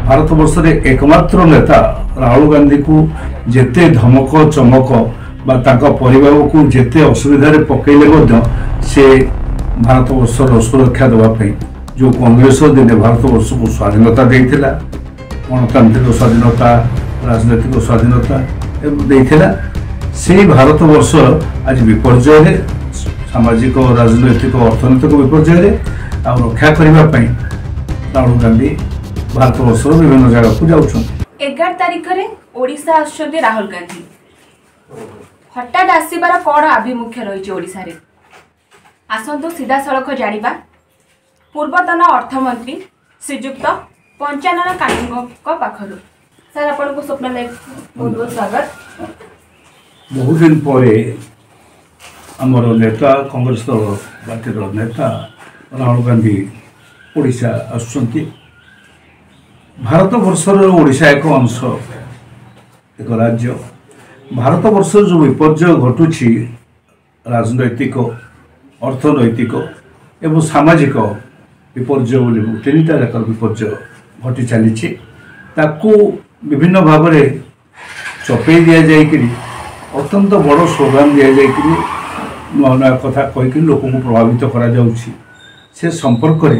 ଭାରତବର୍ଷରେ ଏକମାତ୍ର ନେତା ରାହୁଲ ଗାନ୍ଧୀକୁ ଯେତେ ଧମକ ଚମକ ବା ତାଙ୍କ ପରିବାରକୁ ଯେତେ ଅସୁବିଧାରେ ପକାଇଲେ ମଧ୍ୟ ସେ ଭାରତବର୍ଷର ସୁରକ୍ଷା ଦେବା ପାଇଁ, ଯେଉଁ କଂଗ୍ରେସ ଦିନେ ଭାରତବର୍ଷକୁ ସ୍ୱାଧୀନତା ଦେଇଥିଲା, ଗଣତାନ୍ତ୍ରିକ ସ୍ୱାଧୀନତା, ରାଜନୈତିକ ସ୍ୱାଧୀନତା ଦେଇଥିଲା, ସେଇ ଭାରତବର୍ଷ ଆଜି ବିପର୍ଯ୍ୟୟରେ, ସାମାଜିକ, ରାଜନୈତିକ, ଅର୍ଥନୈତିକ ବିପର୍ଯ୍ୟୟରେ, ଆଉ ରକ୍ଷା କରିବା ପାଇଁ ରାହୁଲ ଗାନ୍ଧୀ ଭାରତବର୍ଷର ବିଭିନ୍ନ ଜାଗାକୁ ଯାଉଛନ୍ତି। 11 ତାରିଖରେ ଓଡ଼ିଶା ଆସୁଛନ୍ତି ରାହୁଲ ଗାନ୍ଧୀ। ହଠାତ୍ ଆସିବାର କ'ଣ ଆଭିମୁଖ୍ୟ ରହିଛି ଓଡ଼ିଶାରେ? ଆସନ୍ତୁ ସିଧାସଳଖ ଜାଣିବା ପୂର୍ବତନ ଅର୍ଥମନ୍ତ୍ରୀ ଶ୍ରୀଯୁକ୍ତ ପଞ୍ଚାନନ କାନୁନଗୋଙ୍କ ପାଖରୁ। ସାର୍, ଆପଣଙ୍କୁ ସ୍ୱପ୍ନ ଲାଇଭ୍ ବହୁତ ବହୁତ ସ୍ୱାଗତ। ବହୁ ଦିନ ପରେ ଆମର ନେତା, କଂଗ୍ରେସ ଦଳ ପାର୍ଟିର ନେତା ରାହୁଲ ଗାନ୍ଧୀ ଓଡ଼ିଶା ଆସୁଛନ୍ତି। ଭାରତବର୍ଷର ଓଡ଼ିଶା ଏକ ଅଂଶ, ଏକ ରାଜ୍ୟ। ଭାରତବର୍ଷର ଯେଉଁ ବିପର୍ଯ୍ୟୟ ଘଟୁଛି, ରାଜନୈତିକ, ଅର୍ଥନୈତିକ ଏବଂ ସାମାଜିକ ବିପର୍ଯ୍ୟୟ ବୋଲି ତିନିଟା ଯାକର ବିପର୍ଯ୍ୟୟ ଘଟି ଚାଲିଛି, ତାକୁ ବିଭିନ୍ନ ଭାବରେ ଚପେଇ ଦିଆଯାଇକରି, ଅତ୍ୟନ୍ତ ବଡ଼ ସ୍ଲୋଗାନ ଦିଆଯାଇକରି, ନୂଆ ନୂଆ କଥା କହିକରି ଲୋକଙ୍କୁ ପ୍ରଭାବିତ କରାଯାଉଛି। ସେ ସମ୍ପର୍କରେ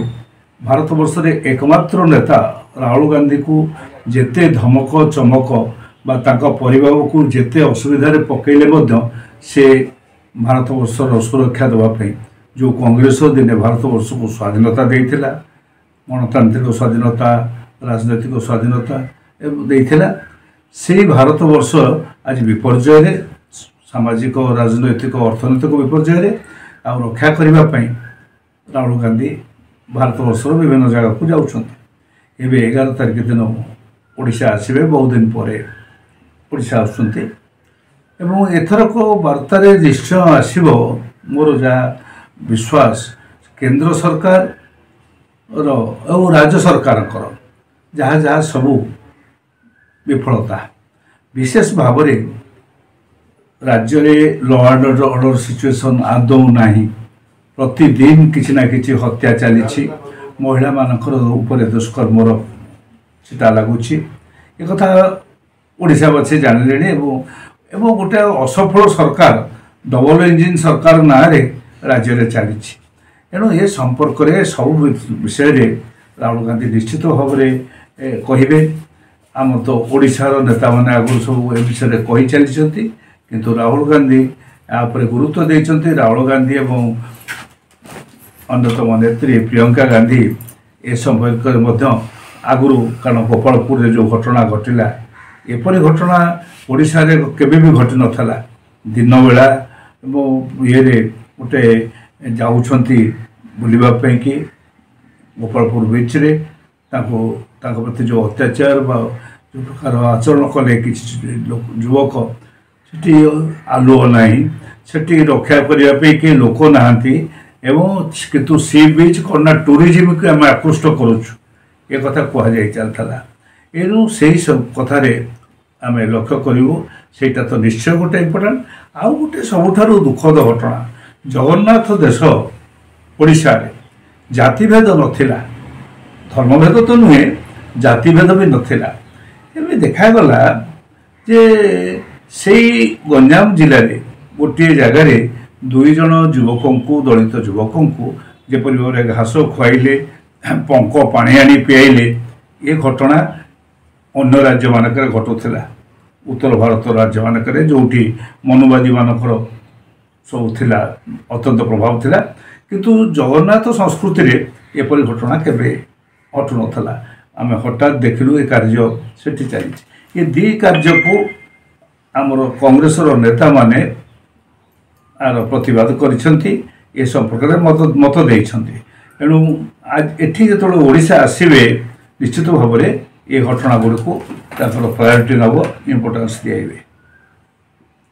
ଭାରତବର୍ଷରେ ଏକମାତ୍ର ନେତା ରାହୁଲ ଗାନ୍ଧୀକୁ ଯେତେ ଧମକ ଚମକ ବା ତାଙ୍କ ପରିବାରକୁ ଯେତେ ଅସୁବିଧାରେ ପକାଇଲେ ମଧ୍ୟ ସେ ଭାରତବର୍ଷର ସୁରକ୍ଷା ଦେବା ପାଇଁ, ଯେଉଁ କଂଗ୍ରେସ ଦିନେ ଭାରତବର୍ଷକୁ ସ୍ୱାଧୀନତା ଦେଇଥିଲା, ଗଣତାନ୍ତ୍ରିକ ସ୍ୱାଧୀନତା, ରାଜନୈତିକ ସ୍ୱାଧୀନତା ଦେଇଥିଲା, ସେଇ ଭାରତବର୍ଷ ଆଜି ବିପର୍ଯ୍ୟୟରେ, ସାମାଜିକ, ରାଜନୈତିକ, ଅର୍ଥନୈତିକ ବିପର୍ଯ୍ୟୟରେ, ଆଉ ରକ୍ଷା କରିବା ପାଇଁ ରାହୁଲ ଗାନ୍ଧୀ ଭାରତବର୍ଷର ବିଭିନ୍ନ ଜାଗାକୁ ଯାଉଛନ୍ତି। ଏବେ 11 ତାରିଖ ଦିନ ଓଡ଼ିଶା ଆସିବେ। ବହୁ ଦିନ ପରେ ଓଡ଼ିଶା ଆସୁଛନ୍ତି ଏବଂ ଏଥରକ ବାର୍ତ୍ତାରେ ନିଶ୍ଚୟ ଆସିବ, ମୋର ଯାହା ବିଶ୍ୱାସ, କେନ୍ଦ୍ର ସରକାରର ଆଉ ରାଜ୍ୟ ସରକାରଙ୍କର ଯାହା ଯାହା ସବୁ ବିଫଳତା, ବିଶେଷ ଭାବରେ ରାଜ୍ୟରେ ଲ ଆଣ୍ଡ ଅର୍ଡ଼ର ସିଚୁଏସନ୍ ଆଦୌ ନାହିଁ। ପ୍ରତିଦିନ କିଛି ନା କିଛି ହତ୍ୟା ଚାଲିଛି, ମହିଳାମାନଙ୍କର ଉପରେ ଦୁଷ୍କର୍ମର ଚିତା ଲାଗୁଛି। ଏକଥା ଓଡ଼ିଶାବାସୀ ଜାଣିଲେଣି। ଏବଂ ଗୋଟେ ଅସଫଳ ସରକାର, ଡବଲ ଇଞ୍ଜିନ୍ ସରକାର ନାଁରେ ରାଜ୍ୟରେ ଚାଲିଛି। ଏଣୁ ଏ ସମ୍ପର୍କରେ ସବୁ ବିଷୟରେ ରାହୁଲ ଗାନ୍ଧୀ ନିଶ୍ଚିତ ଭାବରେ କହିବେ। ଆମର ତ ଓଡ଼ିଶାର ନେତାମାନେ ଆଗରୁ ସବୁ ଏ ବିଷୟରେ କହି ଚାଲିଛନ୍ତି, କିନ୍ତୁ ରାହୁଲ ଗାନ୍ଧୀ ଏହା ଉପରେ ଗୁରୁତ୍ୱ ଦେଇଛନ୍ତି। ରାହୁଲ ଗାନ୍ଧୀ ଏବଂ ଅନ୍ୟତମ ନେତ୍ରୀ ପ୍ରିୟଙ୍କା ଗାନ୍ଧୀ ଏ ସମ୍ପର୍କରେ ମଧ୍ୟ ଆଗରୁ, କାରଣ ଗୋପାଳପୁରରେ ଯେଉଁ ଘଟଣା ଘଟିଲା, ଏପରି ଘଟଣା ଓଡ଼ିଶାରେ କେବେ ବି ଘଟିନଥିଲା। ଦିନବେଳା ଏବଂ ଇଏରେ ଗୋଟେ ଯାଉଛନ୍ତି ବୁଲିବା ପାଇଁକି ଗୋପାଳପୁର ବିଚ୍ରେ, ତାଙ୍କୁ ତାଙ୍କ ପ୍ରତି ଯେଉଁ ଅତ୍ୟାଚାର ବା ଯେଉଁ ପ୍ରକାର ଆଚରଣ କଲେ କିଛି ଯୁବକ, ସେଠି ଆଲୁଅ ନାହିଁ, ସେଠି ରକ୍ଷା କରିବା ପାଇଁ କେହି ଲୋକ ନାହାନ୍ତି, ଏବଂ କିନ୍ତୁ ସି ବିଚ୍ କ'ଣ ନା ଟୁରିଜିମକୁ ଆମେ ଆକୃଷ୍ଟ କରୁଛୁ, ଏ କଥା କୁହାଯାଇ ଚାଲିଥିଲା। ଏଣୁ ସେଇ ସବୁ କଥାରେ ଆମେ ଲକ୍ଷ୍ୟ କରିବୁ, ସେଇଟା ତ ନିଶ୍ଚୟ ଗୋଟେ ଇମ୍ପୋର୍ଟାଣ୍ଟ। ଆଉ ଗୋଟେ ସବୁଠାରୁ ଦୁଃଖଦ ଘଟଣା, ଜଗନ୍ନାଥ ଦେଶ ଓଡ଼ିଶାରେ ଜାତିଭେଦ ନଥିଲା, ଧର୍ମଭେଦ ତ ନୁହେଁ, ଜାତିଭେଦ ବି ନଥିଲା। ଏବେ ଦେଖାଗଲା ଯେ ସେଇ ଗଞ୍ଜାମ ଜିଲ୍ଲାରେ ଗୋଟିଏ ଜାଗାରେ 2 ଜଣ ଯୁବକଙ୍କୁ, ଦଳିତ ଯୁବକଙ୍କୁ ଯେପରି ଭାବରେ ଘାସ ଖୁଆଇଲେ, ପଙ୍କ ପାଣି ଆଣି ପିଆଇଲେ, ଏ ଘଟଣା ଅନ୍ୟ ରାଜ୍ୟମାନଙ୍କରେ ଘଟୁଥିଲା, ଉତ୍ତର ଭାରତ ରାଜ୍ୟମାନଙ୍କରେ, ଯେଉଁଠି ମନୁବାଦୀମାନଙ୍କର ସବୁ ଥିଲା, ଅତ୍ୟନ୍ତ ପ୍ରଭାବ ଥିଲା। କିନ୍ତୁ ଜଗନ୍ନାଥ ସଂସ୍କୃତିରେ ଏପରି ଘଟଣା କେବେ ଘଟୁନଥିଲା। ଆମେ ହଠାତ୍ ଦେଖିଲୁ ଏ କାର୍ଯ୍ୟ ସେଠି ଚାଲିଛି। ଏ ଦୁଇ କାର୍ଯ୍ୟକୁ ଆମର କଂଗ୍ରେସର ନେତାମାନେ ଆର ପ୍ରତିବାଦ କରିଛନ୍ତି, ଏ ସମ୍ପର୍କରେ ମତ ଦେଇଛନ୍ତି। ଏଣୁ ଏଠି ଯେତେବେଳେ ଓଡ଼ିଶା ଆସିବେ, ନିଶ୍ଚିତ ଭାବରେ ଏ ଘଟଣା ଗୁଡ଼ିକୁ ତାଙ୍କର ପ୍ରାୟୋରିଟି ନେବ, ଇମ୍ପୋର୍ଟାନ୍ସ ଦିଆଇବେ।